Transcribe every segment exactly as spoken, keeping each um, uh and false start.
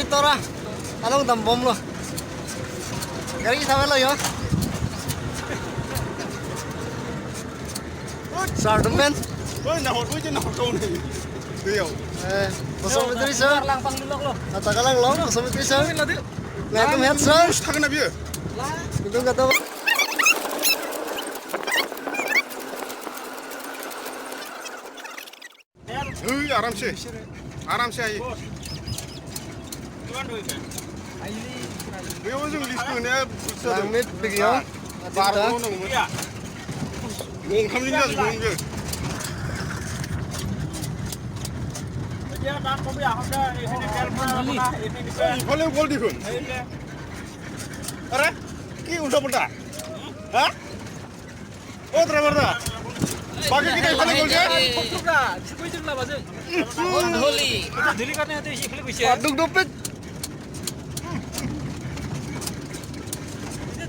Tora, along dambomlo. Gari samelo yo. Sir, dum pen. Oi, nahor, oi, nahor kau ni. Dia. Eh, kosong metri, sir. Langpang dulu lo. Kata kalang lo, kosong metri, sir. Ngai tum het, sir. Thak na biar. Itu kata. Hui, aram se. Aram se aye. Hui, ujung list tu ne, busa tu. Langmepik yo. Ah, bar ko nong. Mong kami ni jas mong ke. Ih, boleh gol di pun. Are, ki ulta pulta. Ha? Oh, driver da. Bagi kita iphale gol je. Dhuli. Dhuli karne hate isi iphale gol je. Duk dopet.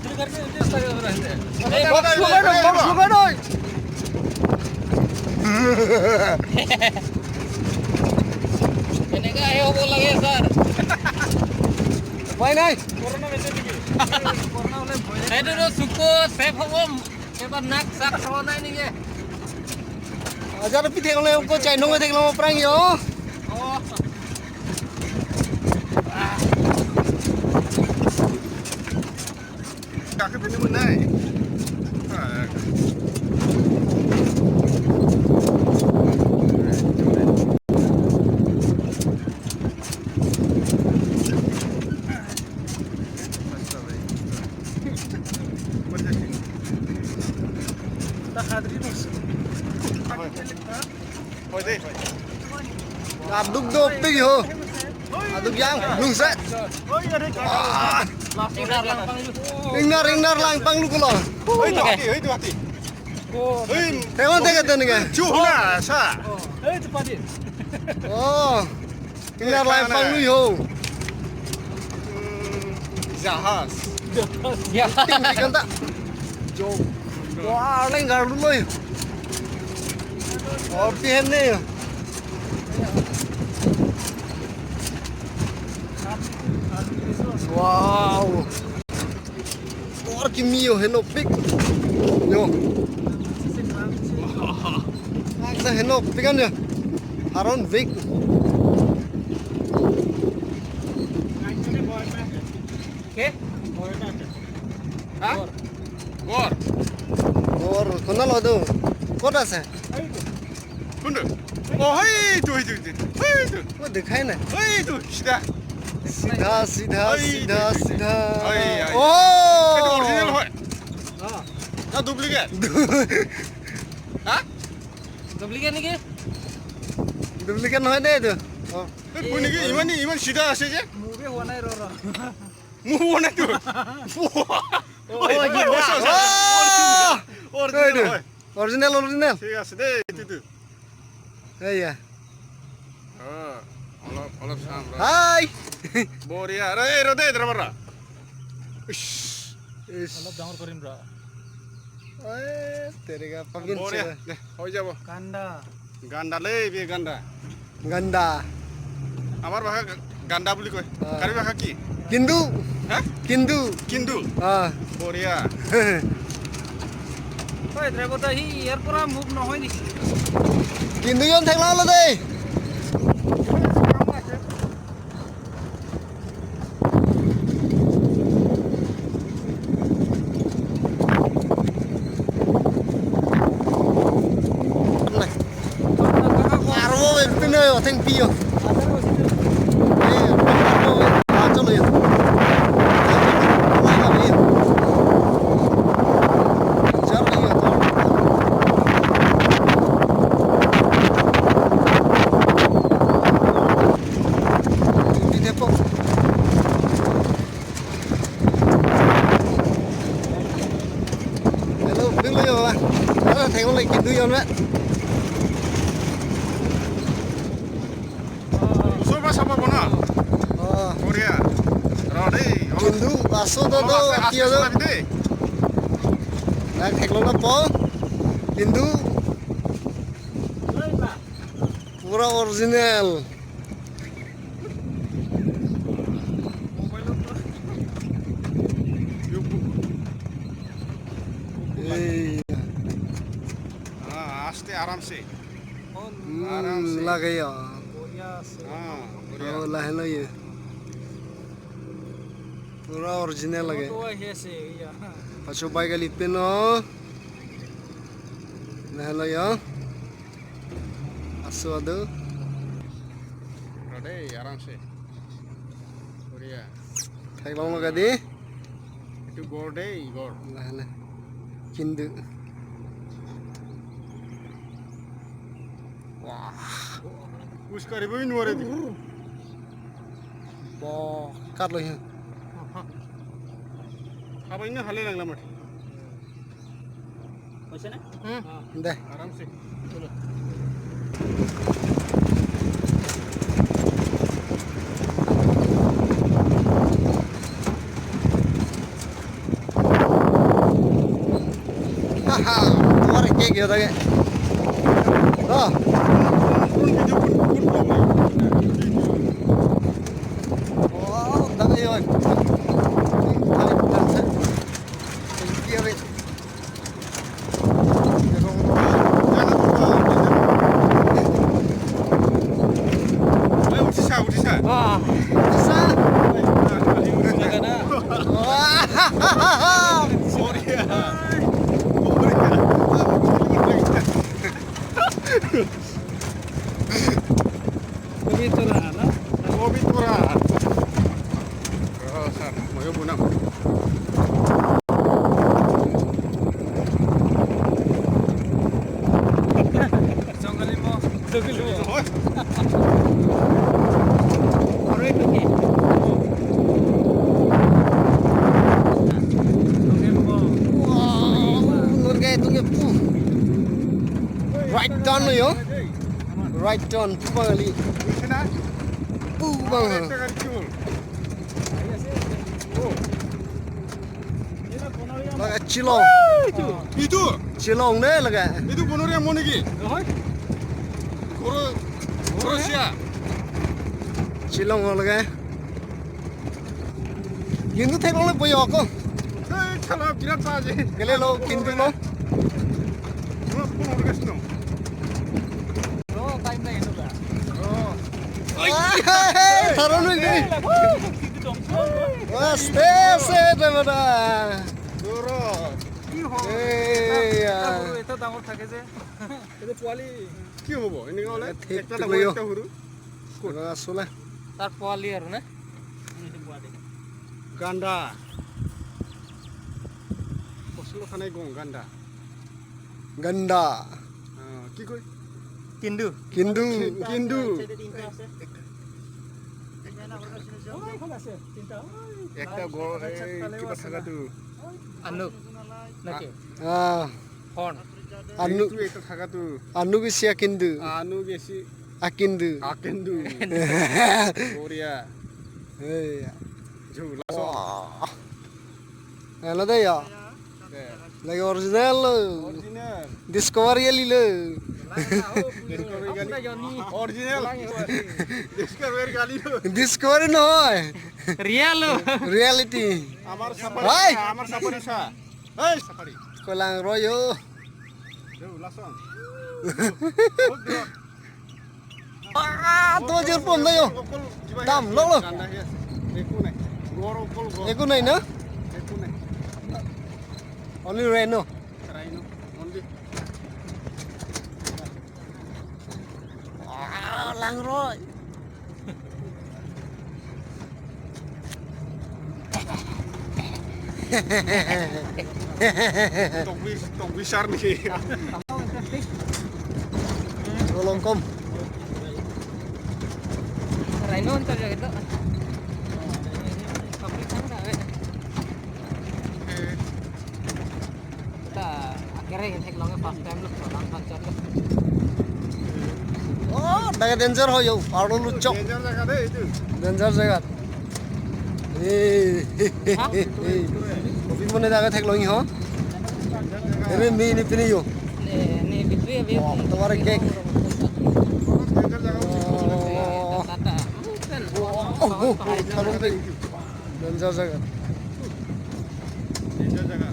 Dhuli karne hate isi iphale gol je. Eh, box lukai noi, box lukai noi. Eneka ahi hobo lage, sir. Upai nai. Corona message dikit. Corona oleh boy. Itu tuh suku safe home. Ebar nak sak so nai ni ke. Ajar pi theklong ko chai nong theklong prang yo. Oh. Kaki pini menai. Ah. Aduk dopik ho. Aduk yang lungset. Ingnar, ingnar langpang lu kulo. Oi, tu hati, oi, tu hati. Oi, tengok tengok tengok. Chuhna sa. Oh. Ingnar langpang lu ho. Hmm, jahas. Ya. Tinggi kan tak? Jo. Wah, lenggar lu loh. Oh, pihen nih. Wow. Bor kimi yo henopik. Yo. Sa henopik kan yo. Aron vik. Ke? Ha? Bor. Bor, konat lo tu? Kot ase? Kundu. Oh, hei tu, hei tu, hei tu. Hei tu. Oh, dekhai na. Hei tu, sida. Sidha, sidha, sidha, sidha. Hei, hei. Oh. Itu original hoy. Ah. Na duplicate. Ha? Duplicate niki? Duplicate nohoi de itu. Oh. Eh, buni ki iman ni, iman sida ase je. Move howa nai ro ro. Move howa nai tu. Oh, oh, original. Original, original. Thik ase de, itu tu. Iya. Oh, olop, olop sam ro. Hai. Boria. Ro, eh, ro de, driver ro. Ish. Ish. Olop dangor korim ro. Eh, terega pagin. Boria. Deh, hoi jabo. Ganda. Ganda le, bi ganda. Ganda. Amar bhasha ga-, ganda buli koi. Ah. Karbi bhasha ki? Kindu. Ha? Kindu. Kindu. Ah. Boria. Oi, driver ta hi, er pura move nohoi ni. Kindu yon thek lalo dei. Arvo epine yo, thengpi yo. Eh, arvo, ah, chalo yo. Chalo yo. Hello, dulu ya, Baba. Ada tengok lagi gitu ya, Mbak. Usur mas apa bona? Oh. Korea. Rode. Kindu, aso do do, aso, aso, aso, aso. Nah, thek lo na po. Kindu. Pura original. आराम से। Hmm, आराम से। Lake ya. Korea se. हाँ, बढ़िया। Oh, lahelo ye. Pura original lake. Photo ahi ase, ya. Pacho bai kali peno. Lahelo ya. Aso ado. Ade, आराम से। बढ़िया। Theklonglo kadi. Itu gor dei, gor. Lahelo. Kindu. Wah. Us karibu ini wara di. Bo, katlo ya. Apa ini hale lang lamat? Hoise na? Hmm. Deh. आराम से। चलो। Haha, tomar ke kya tha ke? Oh. Oh, tha ke yo. Thank you. ए, उठिसा, उठिसा। अ, उठिसा। बढिया। बढिया। Kobit tora, no? Kobit tora. Oh, sir, moyo bunam. Jonggali mo. Jonggali mo. Oi. Ore itu ki. Wow, nurga itu ke pu. Right turn lo yo. Right turn, pu bang kali. Pu bang. Lake Shillong. Itu. Shillong de lake. Itu Bonoria mo neki? Ghoro, ghoro sia. Shillong lake. Kindu theklongle po yo ko. Ei, thala kirat pa je. Kele lo kindu lo. Ghoro, ghoro ke sino. Ghoro, time na ino ka. Ghoro. Hey, hey, hey, tharo nu ni. Wah, stay safe, bada. Ghoro. কি হয়? এই, এটা আহ। সৰু, এটা ডাঙৰ থাকে যে। এইটো পোৱালি। কি হ'ব? এনেকুৱা হ'লে? ঠিক, এটা ঠিক ডাঙৰ, লৈ আহ। এটা সৰু। ক'ত? আহ, চলে। তাৰ পোৱালি আৰু না? এইটো পোৱালি। গাণ্ডা। কচলো খানাই গং গাণ্ডা। গাণ্ডা। আহ, কি কয়? কিন্দু। কিন্দু। কিন্দু। একটা গড়, এই, কিবা থাকাটো। আনুক। নাকি? আহ। হৰ্ণ। আনু। এইটো একটা থাকাটো। আনু বেছি আকিন্দু। আনু বেছি। আকিন্দু। আকিন্দু। বঢ়িয়া। এই। জু, Lachan. Wah. Elo de ya. Lake original lo. Original. Discovery ali lo. Discovery gali. Original. Discovery gali lo. Discovery nohoi. Real lo. Reality. Amar sapari. Hai. Amar sapari sa. Hai. Sapari. Kolang royo. Jauh, langsung. Ah, to jor pon na yo. Dam, lo, lo. Eku nai. Gor okol gor. Eku nai na? Eku nai. Only rhino. Rhino. Only. Ah, langroi. Tongbi, tongbi sar ni. Tolong kom. Rhino antar jaga itu. Tongbi sana dah, weh. Ta akhirnya yang theklong first time lo, orang pancet lo. Oh, dak danger ho yo, aro luchok. Danger jaga de itu. Danger jaga. Eh, eh, eh, eh. Kopi mane dak theklong ho. Ere mi ni pini yo. Ne, ne, bitu ya, bitu. Oh, tomar cake. Danger jaga. Oh. Tata. Oh, oh, oh, tolong de. Danger jaga. Danger jaga.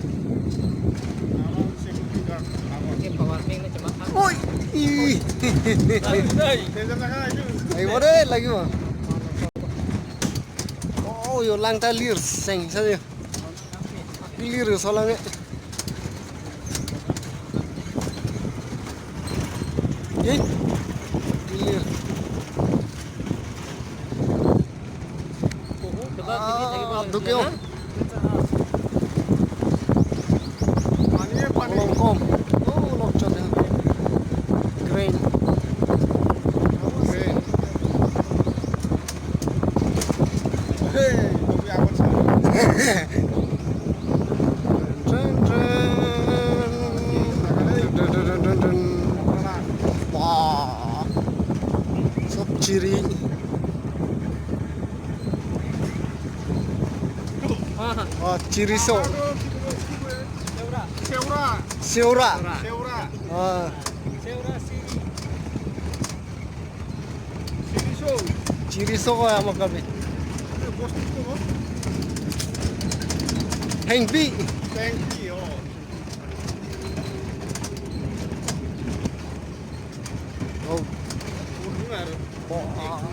Security guard. Oke, power bank na cuma satu. Oi. Ih. Ayo, deh, lagi, Bang. Oh, yo, langta lir, seng, saja. Lir, solang, eh. Ih. Lir. Ah, duk yo. Longkom. Oh, longchot ya. Grain. Hey, Dun, dun, dun, dun. Wah. Sob chiri. Ah, chiriso. Seura. Seura. Seura. Ah. Chiriso ko ya makabi. Hengpi. Hengpi, oh. Oh.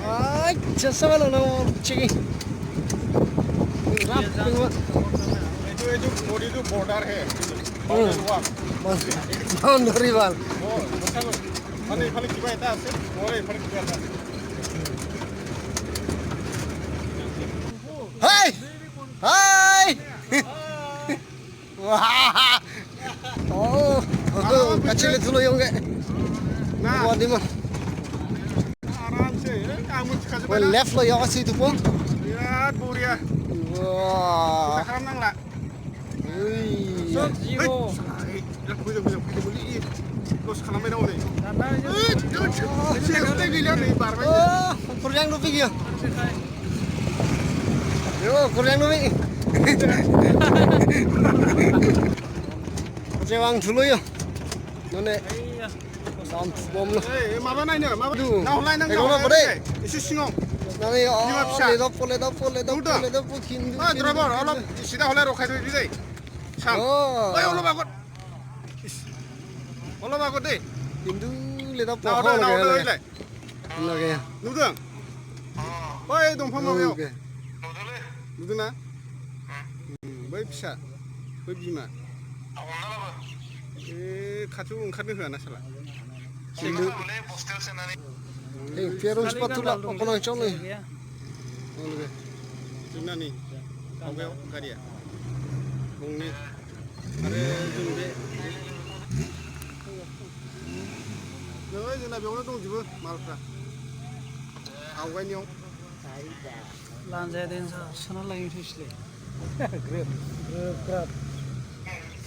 Ai, jasa wala na chiki. Rap tingwa. এইটো, এইটো নদীটো border হে। Boundary wall. Boundary wall. অ, মানে এইফালে কিবা এটা আছে, মই এইফালে কিবা এটা আছে। Hai! Hai! Wah! Oh, oh, kachile thulo yong ke. Nah. Wah, di ma. Aram se, eh, kamu cakap Wah, mana? Left lo yong si tu po. Ya, Korea. Wah. Kita karam nang la. Ui. Sok zero. Hei, hei, dah, boleh, boleh, boleh, boleh. Los kalam dah boleh. Tata, Eh, dah, dah, dah, dah, dah, dah, bar, bar. Oh, kurang dua pigi ya. Yo, kurang dua pigi. Cewang dulu yo. None. Dam bom lo. Eh, maba nai ne, maba. Du. Nahulai nang, eh, nahulai nang. Isi singong. Nang yo, Ni mapsa. Ledap po, ledap po, ledap po, Udah. Ledap po, kindu, Ah, kindu, driver, kindu. Olop sida hole rokhai dui dei. Sang. Oh. Oi, olop agot. Is. Olop agot dei. Kindu ledap po. Nah, udah, nah, udah, udah. Lage. Nudang. Oi, dongphang mau yo. Oke. Nudang na? Hmm, bai pisa. Bai bima. Eh, khachu ongkhat ni hua na sala. Kindu. Eh, piarong sepatu la, apa nang chong ni? Oke. Jumna ni. Oke, gari ya. Bung ni. Are jumbe. Noi jumna biong dong jibo malpra. Awai nyong. Lanjai den sa sana lagi thisle. Grep. Grep, grep.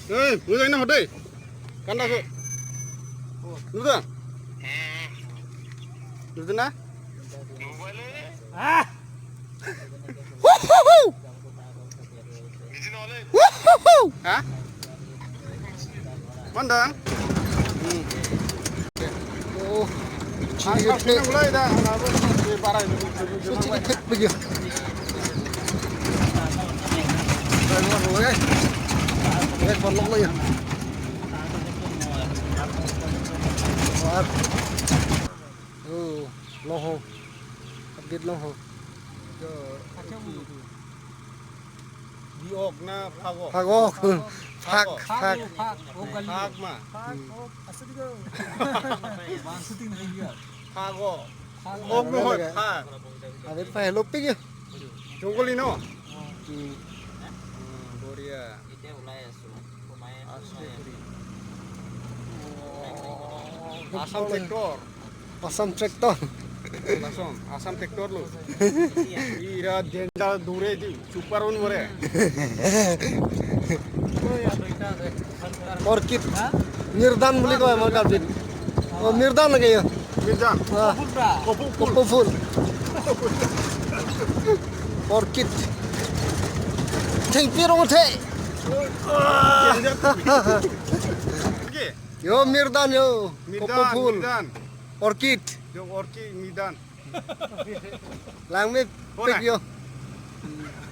Eh, mulai na hodai. Kanda ko. Nuda. Nuda na? Ah! Wuhuhu! Wuhuhu! Ha? Mandang? Hmm. Oh. Chiri Ah, thek. Mulai dah. Chiri thek bagi. Eh, kon lok lagi. War. Oh, long ho. Update long ho. Di ok na phagok? Phagok. Phak, phak. Phak, phak. Ok kali. Phak ma. Phak, ok. Asa di ko. Bang shooting na dia. Phagok. Phak. Ok no hoi, phak. Ave pa hello pik ya. Jongkol ino. Hmm. Hmm, boria. Assam tractor. Assam tractor. Lason, Assam tractor lo. Ira danger dure di, super un more. Orchid. Mirdan buli ko amar kalbin. Oh, mirdan lagi ya. Mirdan. Ah. Kopu phul. Kopu phul. Orchid. Thengpi rong the. Oke. Yo, mirdan yo. Mirdan, kopu phul. Mirdan. Orchid. Yo, orchid, mirdan. Langme Ora. Pik yo.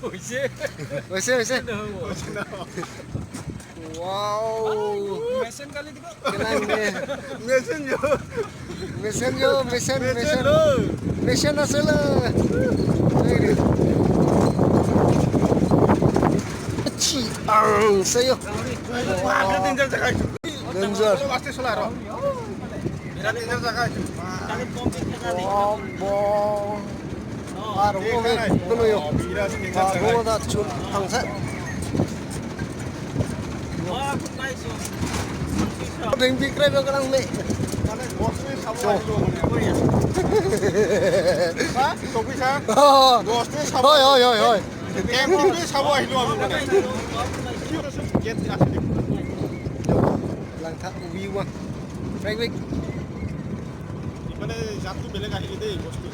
Oise, oise. Wow. Mesen kali diko. Kelang de. Mesen jo. Mesen jo, mesen, mesen. Mesen lo. Mesen asal. Chi ang sayo. Wah, danger jaga itu. Danger. Pasti solar. Birat danger jaga itu. Wow, wow. Arvo he, kono yo. Arvo ta chun thangse. Ding bikre lo kalang me. Ha? Topi sa? Oh. Hoi, hoi, hoi, hoi. Camp-টো চাব আহিলো আমি মানে। Langtha view ah. Frank Wick. মানে জাতটো বেলেগ আহিলে দেই বস্তু।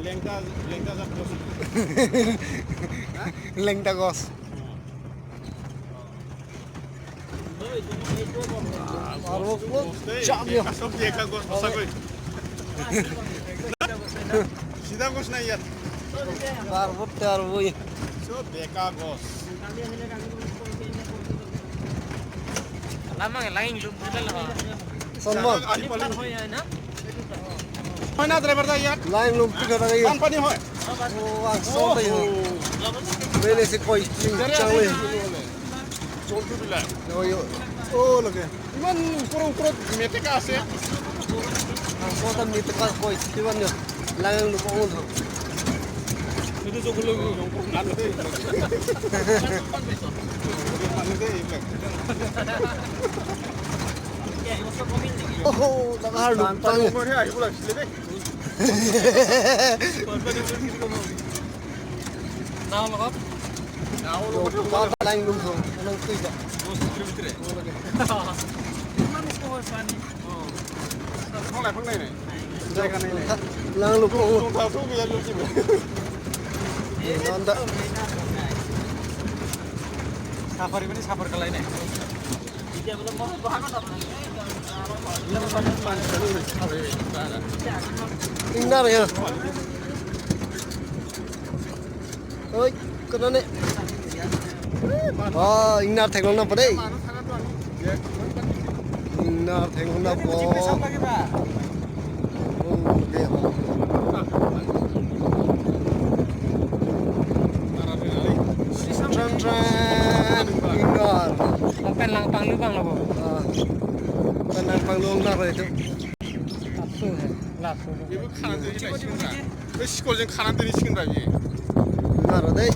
লেংটা, লেংটা জাত বস্তু। Langtha গছ। আৰু দেই, jam yo। একা চব একা গছ সঁচাকৈ। চিধা গছ নাই ইয়াত। Arvo te arvo ye। চব বেকা গছ। Lamang lain lum dile lo. Sonmon। আহি পালো। হয় না? হয় না, driver দা, ইয়াত? Lain lum pi kara ye। বানপানী হয়। Oh, ang son ta yo। Mene se koi ching chang le। জন্তুবিলাক। Yo, yo। Oh, lage। ইমান ওপৰত, ওপৰত মেটেকা আছে। Ang son ta metekan koi, kiman yo, lain lum ong thang। এইটো জংঘল, জংঘল মানুহ দেই এইবিলাক। মানুহ দেই এইবিলাক। Oh, laga har lum বানপানী tang ye। সময়তহে আহিব লাগিছিলে দেই। নাও লগত? নাও লগতে হ'ব লাগে। Lain lum thang, nang tui ba। দহ কিলোমিটাৰে। Iman usko hoy pani. অ। এখন, এখন নাই, নাই। জেগা নাই, নাই। Lain lum ong। Nonda। Safari pani safari kalai ne. Ingnar ya. Oi, kono ne? Oh, ingnar theklong nangpo dei. Ingnar theklong nangpo. Oh, okay. Tran, tran. Ingnar. Pen lang panglu bang lo bo. Ah. Pen lang panglu ingnar itu. Laso hai, laso. Ibu khana tiri skin ba. Ibu sikol jeng khana tiri skin ba ye. Naro dei.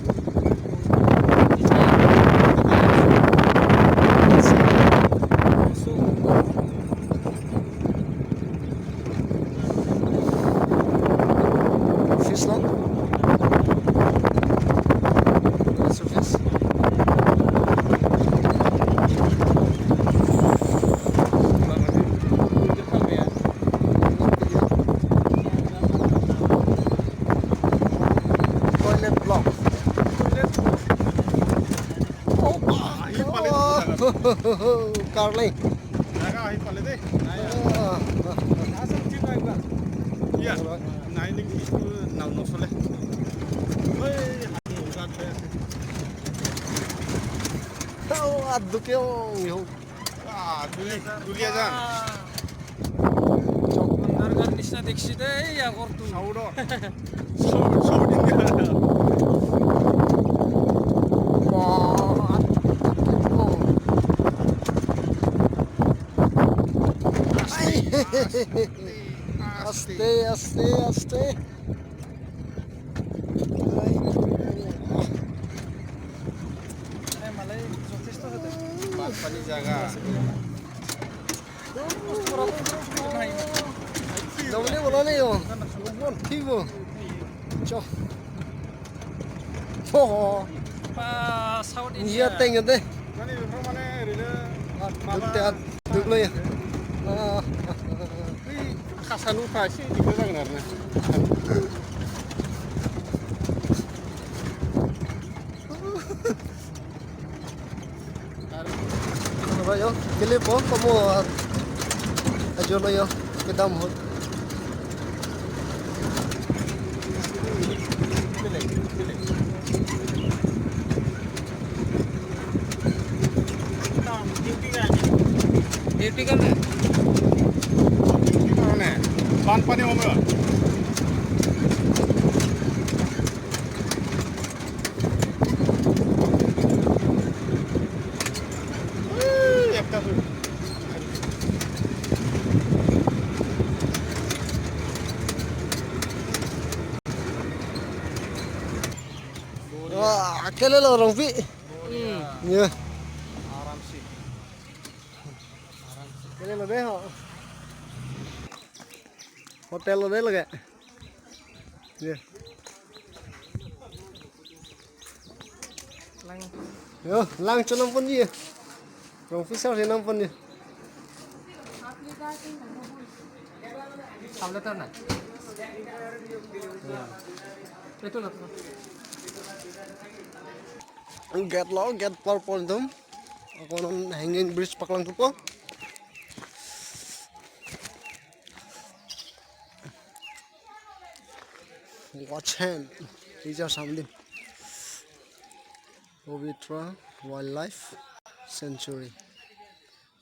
Fish lang. Laso fish. Toilet block. Oh, ahi pale. Oh, karle. Jaga ahi pale dei. Ah, ah. Iya. Nai ning itu nau no sole. Hei, hai, udah deh. Oh, aduh, yo, yo. Ah, duli, duli aja. Chok. Bondar gar nisna deksi dei, ya, kortu. Saudo. Sau-, Saudi. Wah. Ai. Aste, aste, aste. বানপানী জাগা। Dongni bola ne yo. Thibo. Cho. Cho. Ba, South India. Iya teng de. Mane, mane, rila. Duk te at, duk lo ya. Ah. Khasanu khasi di ko lang na. Aba yo, kele po, komo ajo lo yo, kedam hot. Duty কোন? ডিউটি কাৰণে বানপানী সময়ত। এই একটা Wah, kele lo Rongpi. Hmm. Ya. Kele lo dei ho. Hotel lo dei lake. Ya. Lang. Yo, lang chonam pon ji. Rongpi sar henam pon ji. Samle tan na. Itu lah. Gate lo, gate par pon tum. Ako non hanging bridge paklangthupo. Watch hand. These are something. Pavitra Wildlife Sanctuary.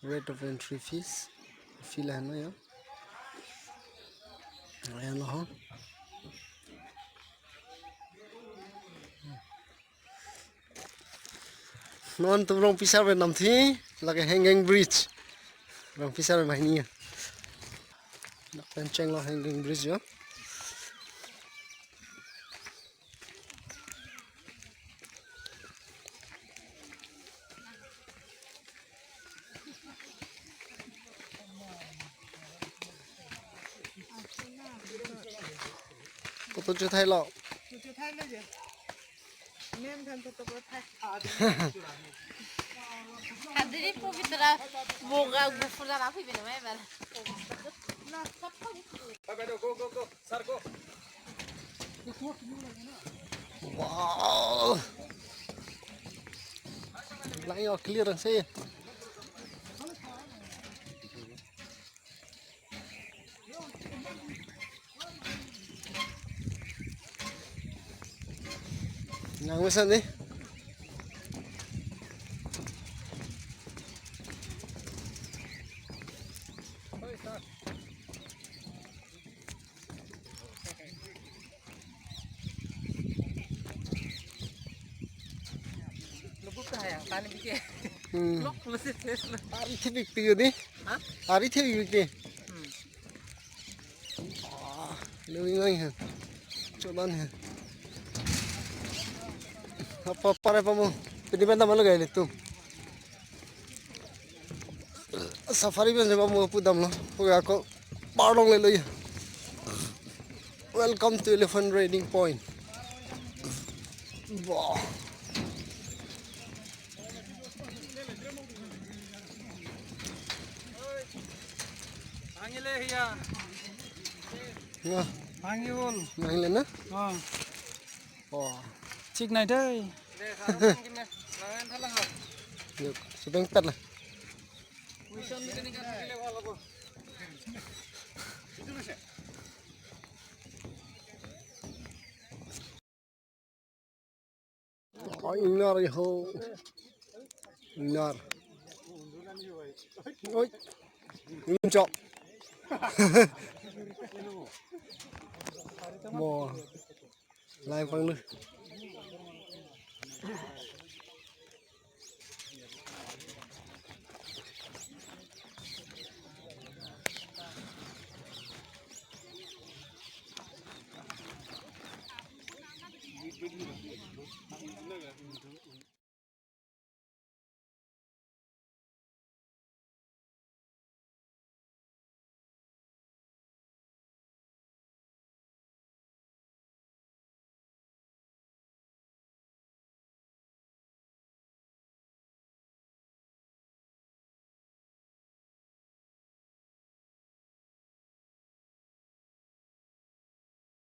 Rate of entry fees. Fee lahenlo ya. Lahenlo ho. Non tum Rongpi sar pen namthi, lake hanging bridge. Rongpi sar pen banghini ya. Dak pen chenglo hanging bridge ya. Photo chothailo. Chothailo je. Mem than photo ko thai. Hadiri Pavitra boga gufur la rakhi bini mai bar. Go, go, go. Sir, go. Wow. Lang yo clear ang sih. Nang mesen deh. Lubuk ta yang tani bike. Hmm. Lok mesti ses lo. Ari thepik ti gini. Hah? Ari thepik ti. Hmm. Ah, ini ini ini. Coba nih. Apa apa apa mo? Pini benda mana gaya itu? Safari pen jaba mo pudamlo. Puga ko parlong lelo ya. Welcome to Elephant Riding Point. Wah. Bhangile hiya. Wah. Bhangi ul. Bhangile na? Oh. Oh. Thik nai dei. Yuk, si pengpet lah. Oh, ingnar ho. Ingnar. Oi. Ingchok. Mo. Lai pang lu.